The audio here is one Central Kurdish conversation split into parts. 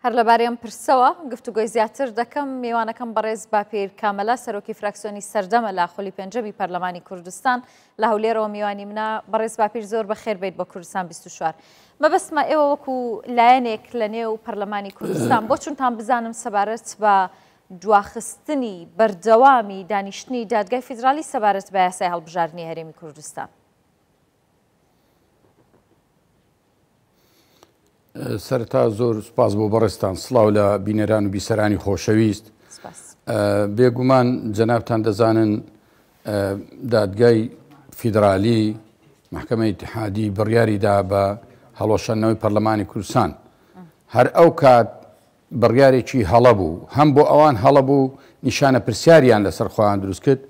هەر لەبارەی ئەم پرسەوە گفتوگۆی زیاتر دەکەم، میوانەکەم بەڕێز باپیر کامەلا سەرۆکی فراکسیۆنی سەردەمە لە خولی پێنجەمی پەرلەمانی کوردستان لە هەولێرەوە میوانی منە. بەڕێز باپیر زۆر بەخێر بێیت بۆ کوردستان 24. مەبەستمە ئێوە وەکو لایەنێک لە نێو پەرلەمانی کوردستان بۆچونتان بزانم سەبارەت بە دواخستنی بەردەوامی دانیشتنی دادگای فیدرالی سەبارەت بە یاسای هەڵبژاردنی هەرێمی کوردستان. سەرەتا زۆر سوپاس بۆ بەڕێزتان، سڵاو لە بینەران و بیسەرانی خۆشەویست. بێگومان جەنابتان دەزانن دادگای فیدرالی محکمە ئیتحادی بڕیاری دا بە هەڵوەشاندنەوەی پەرلەمانی کوردستان. هەر ئەو کات بڕیارێکی هەڵە بوو، هەم بۆ ئەوان هەڵە بوو نیشانە پرسیاریان لەسەر خۆیان دروست کرد،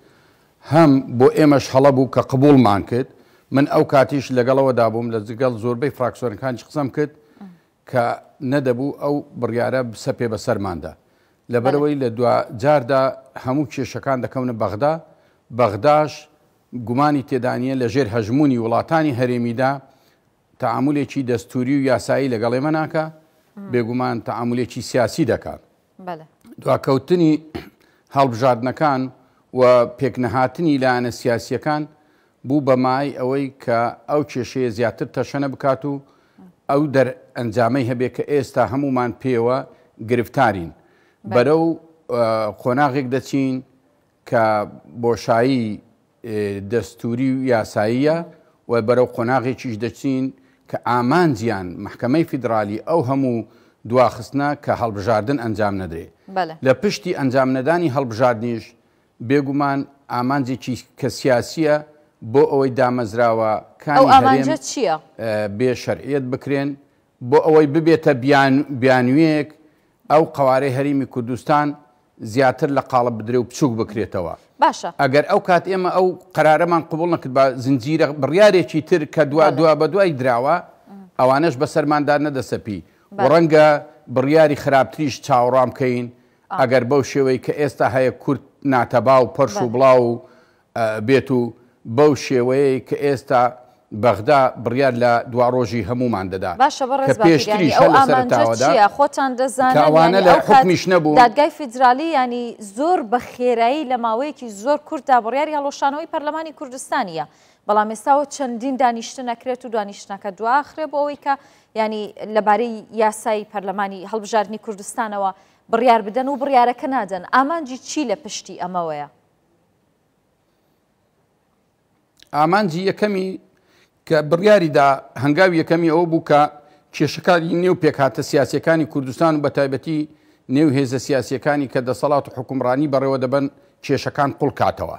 هەم بۆ ئێمەش هەڵە بوو کە قبوڵمان کرد، من ئەو کاتیش لەگەڵەوەدا بووم لە جگەڵ زۆربەی فراکسیۆنەکانیش قسەم کرد کە نەدەبوو ئەو بڕیارە بسەپێ بەسەرماندا لەبەرئەوەی لە دواجاردا هەموو کێشەکان دەکەونە بەغدا، بەغداش گومانی تێدانییە لەژێر هەژموونی وڵاتانی هەرێمیدا تەعامولێکی دەستووری و یاسایی لەگەڵ ئێمە ناکا، بێگومان تەعامولێکی سیاسی دەکا. دواکەوتنی هەڵبژاردنەکان و پێکنەهاتنی لایەنە سیاسییەکان بوو بە مایەی ئەوەی کە ئەو کێشەیە زیاتر تەشەنە بکات و ئەو دەرئەنجامەی هەبێ کە ئێستا هەموومان پێوە گرفتارین. بەرەو قۆناغێک دەچین کە بۆشایی دەستووری و یاساییە و بەرەو قۆناغێکیش دەچین کە ئامانجیان مەحکەمەی فیدرالی ئەو هەموو دواخستنە کە هەڵبژاردن ئەنجام نەدرێ. لە پشتی ئەنجام نەدانی هەڵبژاردنیش بێگومان ئامانجێکی کە سیاسیە بۆ ئەوەی دامەزراوە کانی هەرێم بێ شەرعیەت بکرێن بۆ ئەوەی ببێتە بیانویەک ئەو قەوارەی هەریمی کوردستان زیاتر لە قاڵب بدرێ و بچووک بکرێتەوە. باشە. ئەگەر ئەو کات ئێمە ئەو قەرارەمان قبوڵ نەکردبا زنجیرە بڕیارێکی تر کە دوا دوا بە دوای دراوە ئەوانەش بەسەرماندا نەدەسەپی و ڕەنگە بڕیاری خراپتریش چاوەڕوان بکەین ئەگەر بەو شێوەی کە ئێستا هەیە کورد ناتەبا و پەرش و بڵاو و بێت و بەو شێوەیەی کە ئێستا بەغدا بڕیار لە دواڕۆژی هەموومان دەدا باشە کە بەڕێز باپیرانی پێشتریش ئەو هەر لە ئامانجە سەرەتاوەدا چییە؟ خۆتان کە دەزانن ئەوانە یانی لە ئەو کات حوکمیش نەبوون. دادگای فیدرالی یانی زۆر بە خێرایی لە ماوەیەکی زۆر کورتدا بڕیاری هەڵوەشانەوەی پەرلەمانی کوردستانیە بەڵام ئێستاوە چەندین دانیشتن ئەکرێت و دانیشتنەکە دواخرێ بۆ ئەوەی کە یانی لەبارەی یاسای پەرلەمانی هەڵبژاردنی کوردستانەوە بڕیار بدەن و بڕیارەکە نادەن ئامانجی چی لە پشتی ئەمەوەیە؟ ئامانجی یەکەمی کە بڕیاری دا هەنگاوی یەکەمی ئەوە بوو کە کێشەکانی نێو پێکهاتە سیاسیەکانی کوردستان و بەتایبەتی نێو هێزە سیاسیەکانی کە دەسەڵات و حکومڕانی بەڕێوە دەبەن کێشەکان قوڵکاتەوە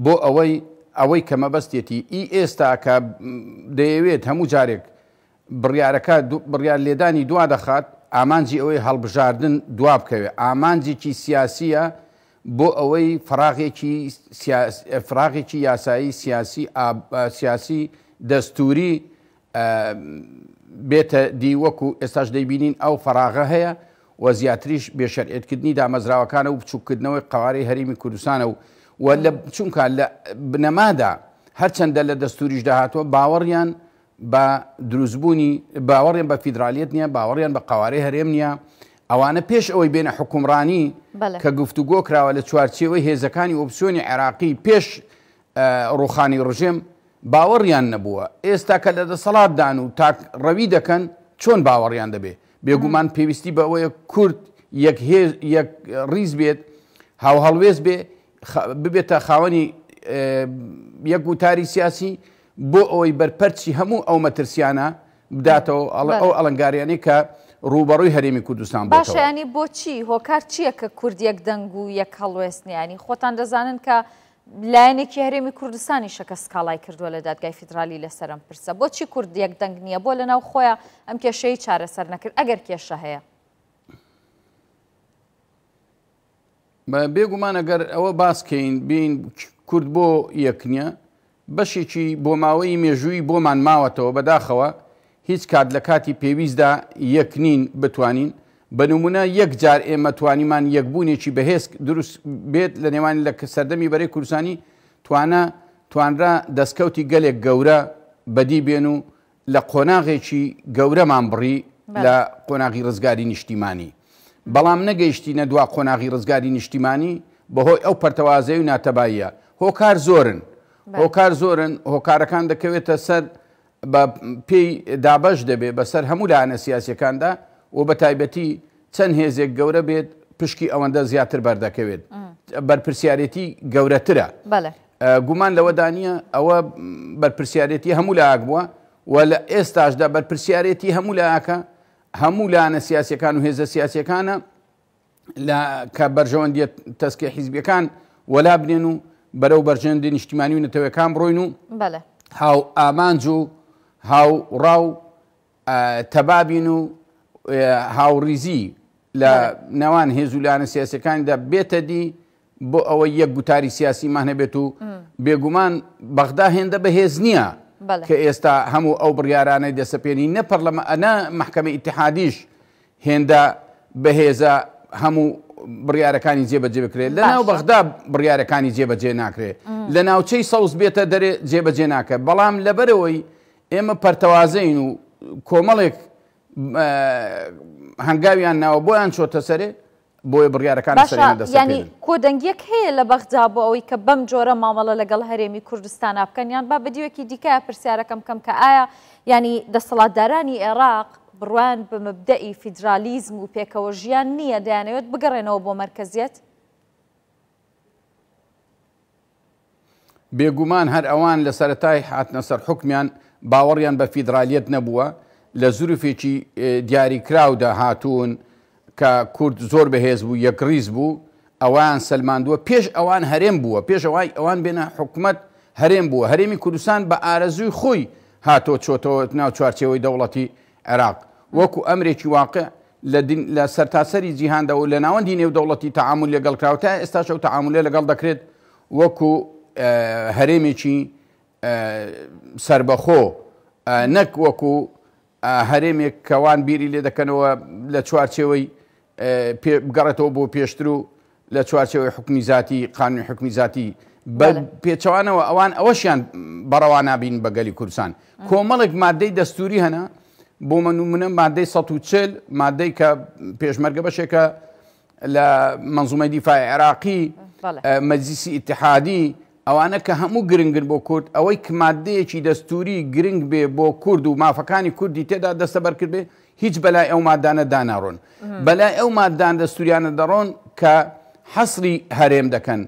بۆ ئەوەی ئەوەی کە مەبەستێتی ئی ئێستا کە دەیەوێت هەموو جارێک بڕیارەکە بڕیار لێدانی دوا دەخات، ئامانجی ئەوەی هەڵبژاردن دوا بکەوێت، ئامانجێکی سیاسییە بۆ ئەوەی فەراغێکی فراغێکی یاسایی سیاسی سیاسی دەستوری بێتە دی وەکو ئێستاش دەیبینین ئەو فەراغە هەیە و زیاتریش بێشەرعیەتکردنی دامەزراوەکانە و بچووککردنەوەی قەوارەی هەرێمی کوردستانە و و لە چونکە لە بنەمادا هەرچەندە لە دەستوریشدا هاتووە باوەڕیان بە دروستبوونی باوەڕیان بە فیدرالیەت نییە، باوەڕیان بە قەوارەی هەرێم نییە، ئەوانە پێش ئەوەی بێنە حوکمڕانی کە گفتوگۆ کراوە لە چوارچێوەی هێزەکانی ئۆپسیۆنی عێراقی پێش ڕوخانی ڕژێم باوەڕیان نەبووە، ئێستا کە لە دەسەڵاتدان و تاک ڕەوی دەکەن چۆن باوەڕیان دەبێ؟ بێگومان پێویستی بە ئەوەیە کورد یەک هێز یەک ڕیز بێت، هاوهەڵوێست بێ، ببێتە خاوەنی یەک وتاری سیاسی، بۆ ئەوەی بەرپەرچی هەموو ئەو مەترسیانە بداتەوە ئەو ئەڵنگاریانەی کە ڕووبەڕووی هەرێمی کوردستان بۆتەوە. باشە یانی بۆچی هۆکار چییە کە کورد یەک دەنگ و یەک هەڵوێست نییە؟ یانی خۆتان دەزانن کە لایەنێکی هەرێمی کوردستانیشە کە سکاڵای کردووە لە دادگای فیدرالی لەسەر ئەم پرسە بۆچی کورد یەک دەنگ نییە؟ بۆ لەناو خۆیان ئەم کێشەی چارەسەر نەکرد ئەگەر کێشە هەیە؟ بێگومان ئەگەر ئەوە باس کەین بین کورد بۆ یەک نییە بەشێکی بۆماوەیی مێژوویی بۆمان ماوەتەوە، بەداخەوە هیچ کات لە کاتی پێویستدا یەک نین بتوانین، بە نموونە یەک جار ئێمە توانیمان یەکبوونێکی بەهێز دروست بێت لە نێوان لە سەردەمی بەرەی کوردستانی توانا توانرا دەستکەوتی گەلێک گەورە بەدی بێن و لە قۆناغێکی گەورەمان بڕی. لە قۆناغی ڕزگاری نیشتیمانی. بەڵام نەگەیشتینە دوا قۆناغی ڕزگاری نیشتیمانی بەهۆی ئەو پەرتەوازەی و ناتەباییە. هۆکار زۆرن. هۆکار زۆرن، هۆکارەکان دەکەوێتە سەر بە پێی دابەش دەبێ بەسەر هەموو لایەنە سیاسیەکاندا و بە تایبەتی چەند هێزێک گەورە بێت پشکی ئەوەندە زیاتر بەردەکەوێت بەرپرسیارێتی گەورەترە. گومان لەوەدا نییە ئەوە بەرپرسیارێتی هەموو لایەک بووە و لە ئێستاشدا بەرپرسیارێتی هەموو لایەکە هەموو لایەنە سیاسیەکان و هێزە سیاسیەکانە لە کە بەرژەوەندیە تەسکە حیزبیەکان وەلا بنێن و بەرەو بەرژەوەندی نیشتیمانی و نەتەوەکان بڕۆین و هاو ئامانج و هاو ڕاو تەبابین و هاوڕیزی لە نێوان هێز و لایەنە سیاسەکاندا بێتە دی بۆ ئەوەی یەک گوتاری سیاسیمان هەبێت و بێگومان بەغدا هێندە بەهێز نییە کە ئێستا هەموو ئەو بڕیارانەی دەسەپێنی نە پەرلەمە نە مەحکەمە ئیتحادیش هێندە بەهێزە هەموو بڕیارەکانی جێبەجێ بکرێت لە ناو بەغدا بڕیارەکانی جێبەجێ ناکرێت لە ناوچەی سەوز بێتە دەرێ جێبەجێ ناکە بەڵام لەبەرەوەی ئێمە پەرتەوازەین و کۆمەڵێک هەنگاویان ناوە بۆیان چۆتە سەرێ بۆیە بڕیارەکان باشە یانی کۆدەنگیەک هەیە لە بەغدا بۆ ئەوەی کە بەم جۆرە مامەڵە لەگەڵ هەرێمی کوردستانا بکەن یان با بە دیوێکی دیکە پرسیارەکەم بکەم کە ئایا یانی دەسەڵاتدارانی عێراق بڕوایان بە مەبدەئی فیدرالیزم و پێکەوە ژیان نییە دەیانەوێت بگەڕێنەوە بۆ مەرکەزیەت؟ بێگومان هەر ئەوان لە سەرەتای هاتنە سەر حوکمیان باوەڕیان بە فیدرالیەت نەبووە، لە زروفێکی دیاریکراودا هاتوون کە کورد زۆر بەهێز بوو، یەکڕیز بوو، ئەوەیان سەلماندووە، پێش ئەوان هەرێم بووە، پێش ئەوای ئەوان بێنە حکومەت هەرێم بووە، هەرێمی کوردستان بە ئارەزووی خۆی هاتۆ چۆتەوە ناو چوارچێوەی دەوڵەتی عێراق، وەکو ئەمرێکی واقع لە لە سەرتاسەری جیهاندا و لە ناوەندی نێودەوڵەتی تەعامول لەگەڵ کراوە، تا ئێستاش ئەو تەعامولە لەگەڵ دەکرێت وەکو هەرێمێکی سەربەخۆ نەک وەکو هەرێمێک کەوان بیری لێ دەکەنەوە لە چوارچێوەی بگەڕێتەوە بۆ پێشتر و لە چوارچێوەی حکومی زاتی قانونی حکومی زاتی بە پێچەوانەوە ئەوان ئەوەشیان بەڕەوا نابین بە گەلی کوردستان کۆمەڵێک مادەی دەستوری هەنە بۆ منە مادەی 140 مادەی کە پێشمەرگە بەشێکە لە منظومەی دیفاع عێراقی مەجلیسی ئیتحادی ئەوانە کە هەموو گرنگن بۆ کورد ئەوەی کە مادەیەکی دەستوری گرنگ بێ بۆ کورد و مافەکانی کوردی تێدا دەستەبەر کرد بێ هیچ بەلای ئەو مادانە داناڕۆن بەلای ئەو مادان دەستوریانە دەڕۆن کە حەسری هەرێم دەکەن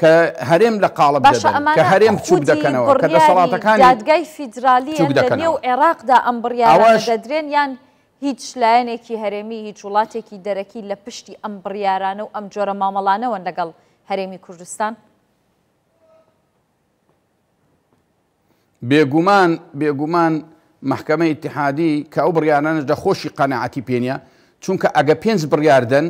کە هەرێم لە قاڵب دەدەن کە هەرێم بچوک دەکەنەوە کە دەسەڵاتەکانی دادگای فیدرالی لە نێو عێراقدا ئەم بڕیارانە دەدرێن یان هیچ لایەنێکی هەرێمی، هیچ وڵاتێکی دەرەکی لە پشتی ئەم بڕیارانە و ئەم جۆرە مامەڵانەوەن لەگەڵ هەرێمی کوردستان؟ بێگومان، بێگومان مەحکەمەی ئیتیحادی کە ئەو بڕیارانەش دە خۆشی قەناعەتی پێ نیە، چونکە ئەگە پێنج بڕیار دەن،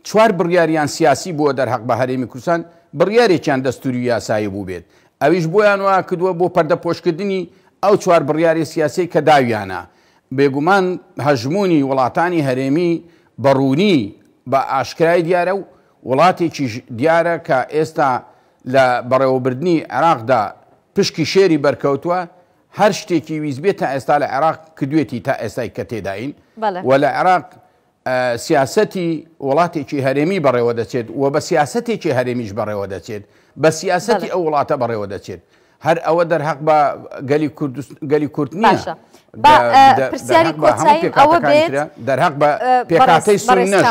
چوار بڕیاریان سیاسی بووە دەرهەق بە هەرێمی کوردستان، بڕیارێکیان دەستوری و یاسایی بووبێت، ئەویش بۆیان وا کردووە بۆ پەردەپۆشکردنی ئەو چوار بڕیاری سیاسیەی کە داویانە. بێگومان هەژموونی وڵاتانی هەرێمی بە ڕوونی بە ئاشکرای دیارە و وڵاتێکیش دیارە کە ئێستا لە بەڕێوەبردنی عێراقدا پشکی شێری بەرکەوتووە، هەر شتێکی ویستبێت تا ئێستا لە عێراق کردوێتی تا ئێستای کە تێداین و لە عێراق سیاسەتی وڵاتێکی هەرێمی بەڕێوە دەچێت و بە سیاسەتێکی هەرێمیش بەڕێوە دەچێت، بە سیاسەتی ئەو وڵاتە بەڕێوە دەچێت. هەر ئەوە دەرهەق بە گەلی کوردست گەلی کورد نییە. باشە با پرسیاری کۆتاییم ئەوە بێت دەرهەق بە پێکهاتەی سوننەش.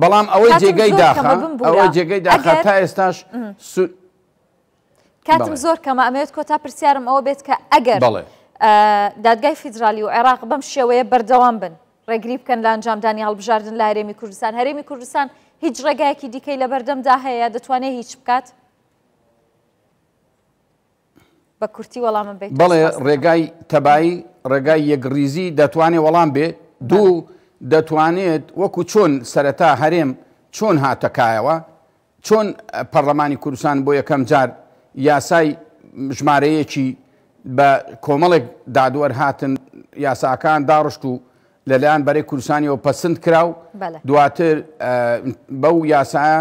بەڵام ئەوەی جێگەی داخە ئەوەی جێگەی داخە تا ئێستاش کاتم زۆر کەمە ئەمەوێت کۆتا پرسیارم ئەوە بێت کە ئەگەر دادگای فیدرالی و عێراق بەم شێوەیە بەردەوام بن ڕێگری بکەن لە ئەنجامدانی هەڵبژاردن لە هەرێمی کوردستان هەرێمی کوردستان هیچ ڕێگایەکی دیکەی لەبەردەمدا هەیە دەتوانێت هیچ بکات؟ بە کورتی وەڵامم بەیتەوە بەڵێ سپاس دەکەم. ڕێگای تەبایی ڕێگای یەکڕیزی دەتوانێ وەڵام بێ دوو دەتوانێت وەکو چۆن سەرەتا هەرێم چۆن هاتە کایەوە چۆن پەڕلەمانی کوردستان بۆ یەکەم جار یاسای ژمارەیەکی بە کۆمەڵێک دادوەر هاتن یاساکان داڕشت و لەلایەن بەرەی کوردستانیەوە پەسند کرا و دواتر بەو یاسایە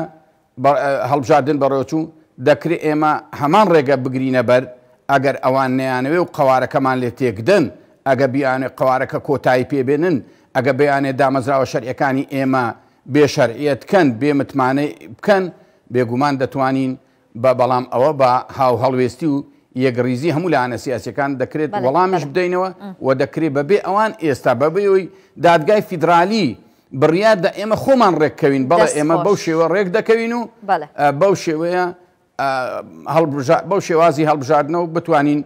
هەڵبژاردن بەڕێوەچوو، دەکرێ ئێمە هەمان ڕێگە بگرینە بەر، ئەگەر ئەوان نەیانەوێ و قەوارەکەمان لێ تێکدەن، ئەگە بیانەوێ قەوارەکە کۆتایی پێ بێنن، ئەگە بیانێ دامەزراوە شەرعیەکانی ئێمە بێ شەرعیەت کەن، بێ متمانەی بکەن، بێگومان دەتوانین بە بەڵام ئەوە بە هاوهەڵوێستی و یەکڕیزی هەموو لایەنە سیاسیەکان دەکرێت وەڵامیش بدەینەوە و دەکرێت بەبێ ئەوان ئێستا بەبێ ئەوەی دادگای فیدرالی بڕیار دا ئێمە خۆمان ڕێککەوین، بەڵێ ئێمە بەو شێوە ڕێک دەکەوین و بەو شێوەیە بەو شێوازی هەڵبژاردنە و بتوانین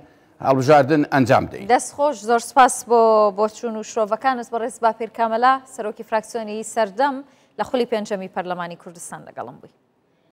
هەڵبژاردن ئەنجام بدەین. دەست خۆش، زۆر سپاس بۆ بۆچوون و شرۆڤەکانت بەڕێز باپیر کامەلا، سەرۆکی فراکسیۆنی سەردەم لە خولی پێنجەمی پەرلەمانی کوردستان لەگەڵم بووی.